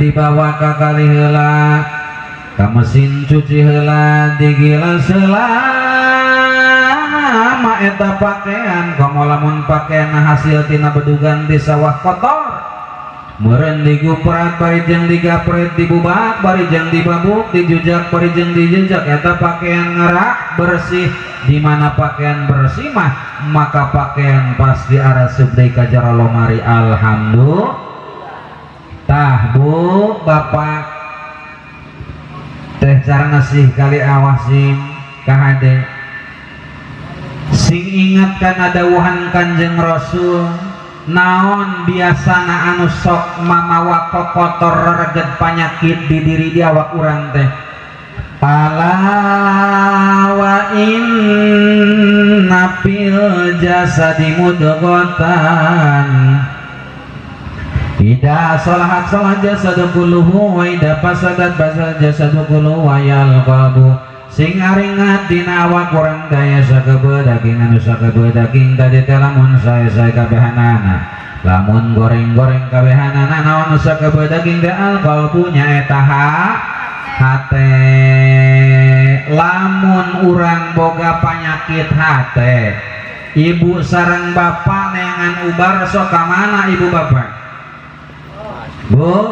Dibawa ka kali heula ka mesin cuci heula digilas heula ma eta pakaian komo lamun pakaian hasil tina bedugan di sawah kotor meureun diguprat bari jeung digapret dibubak bari jeung dibabuk dijujak bari jeung dijejak eta pakaian ngerak bersih. Di mana pakaian bersih mah maka pakaian pasti arasup deui ka jero lomari. Alhamdulillah. Tah bu bapak teh cara ngasih kali awasim kahade sing ingat kana dawuhan Kanjeng Rasul naon biasana anu sok mamawa kokotor rereget panyakit di diri di awak urang teh. Ala wa inna fil jasadi mudghatan idza salahat salahat jasadu kulluhu wa idza fasadat fasada jasadu kulluhu wa yal qalbu. Sing aringat dina awak urang daya sakabeh daging anu sakabeh daging tadi teh lamun sae-sae kabehanana lamun goreng-goreng kabehanana naon sakabeh daging teh al qalbu nyaeta hate. Lamun urang boga panyakit hate ibu sareng bapak neangan ubar sok ka mana ibu bapak bu?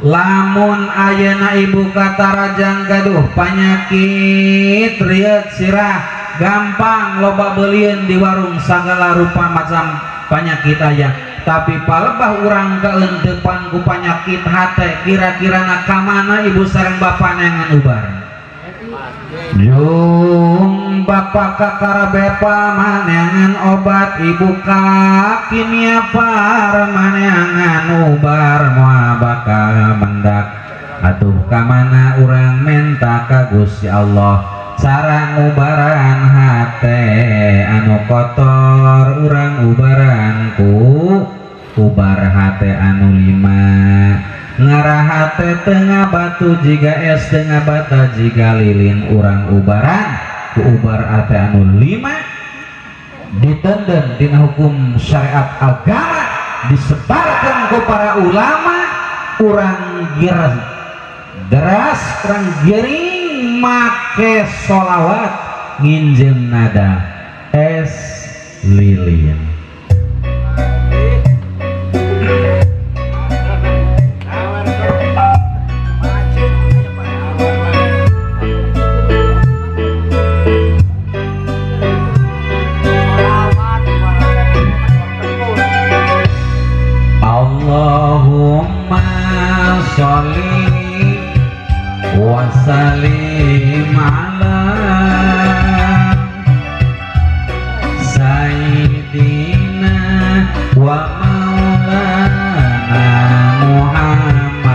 Lamun ayeuna ibu katarajang gaduh panyakit rieut sirah gampang loba belieun di warung sagala rupa macam panyakit aya, tapi palebah urang kaeuntepan ku panyakit hate kira-kira na ka mana ibu sareng bapak neangan ubar? Jung bapak ka karabepa maneangan obat, ibu ka kimia farma maneangan ubar moal bakal mendak. Atuh ka mana urang menta ka Gusti Allah cara ngubaran hate anu kotor urang ubaran ku ubar hate anu lima. Ngarah hate tengah batu jiga es tengah bata jiga lilin urang ubaran ku ubar hate anu lima ditenden dina hukum syariat agama disebarkan ku para ulama urang deras urang gering make sholawat nginjem nada es lilin. Allahumma sholli wa sallim ala sayyidina wa maulana Muhammadin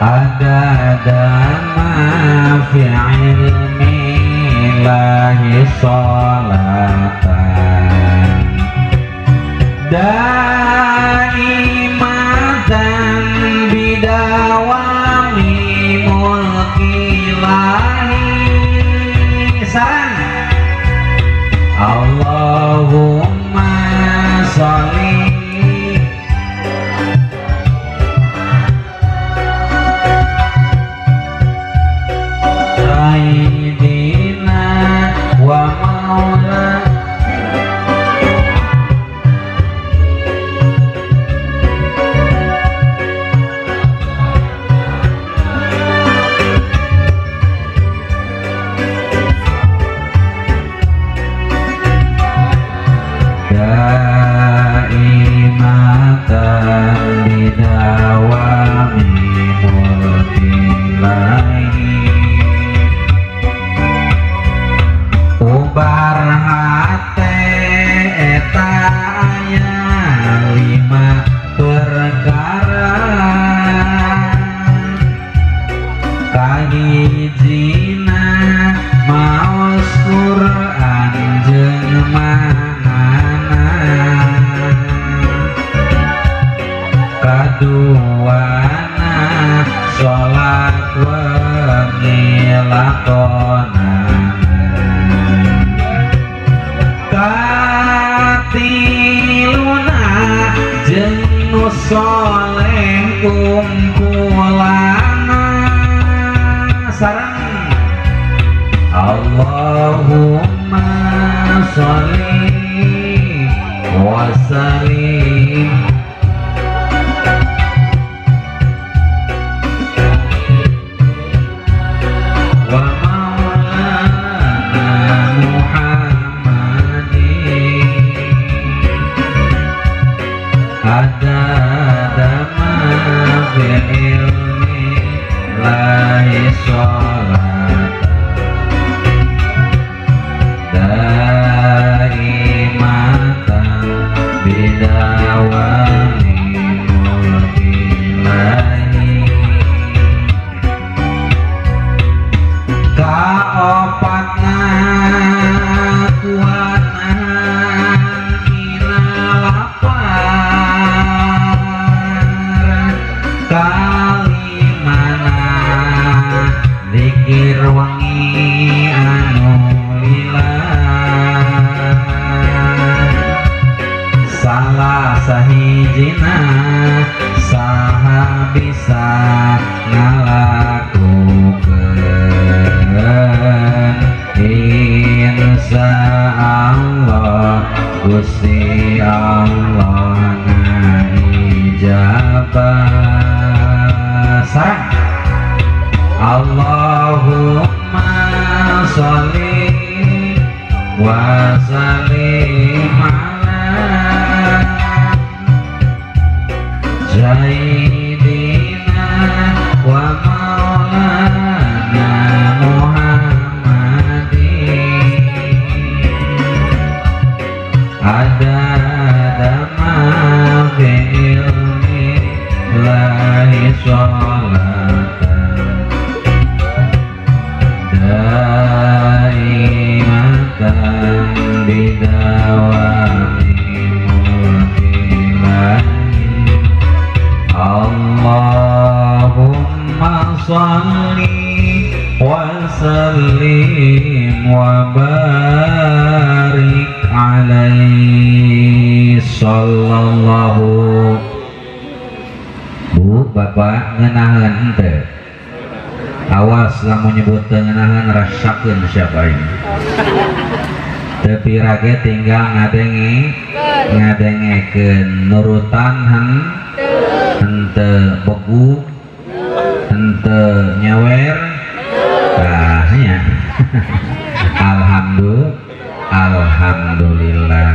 adada ma fi ilmillahi sholatan daimatan bidawami mulkilahi. Sarang Allahumma sholli sayyidina wa maulana daimatan bidawami mulkilahi. Ubar hate eta aya lima perkara kahijina maos Quran jeung manana kaduana sallim wa maulana Muhammadin adada ma fil ilmi lahi sholatan daimatan bidawami mulkillahi. Kaopatna kuatna tina lapar, kalimana zikir wengi anu lila, salah sahijina saha bisa ngalakukeun insya Allah Gusti Allah ngaijabah. Sareng Allahumma sholli wa sallim ala Sayyidina wa maulana Muhammadin adada ma fi ilmi lahi sholatan daimatan bidawami mulkillahi. Allahumma sholli wa sallim wa barik alaihi sallallahu. Bu, bapak ngenahan henteu? Awas lamun nyebut teu ngenahan rasakeun siapa ini. Teu pirage tinggal ngadenge ngadengekeun nurutan henteu begu henteu nyawer tah nya. Alhamdulillah.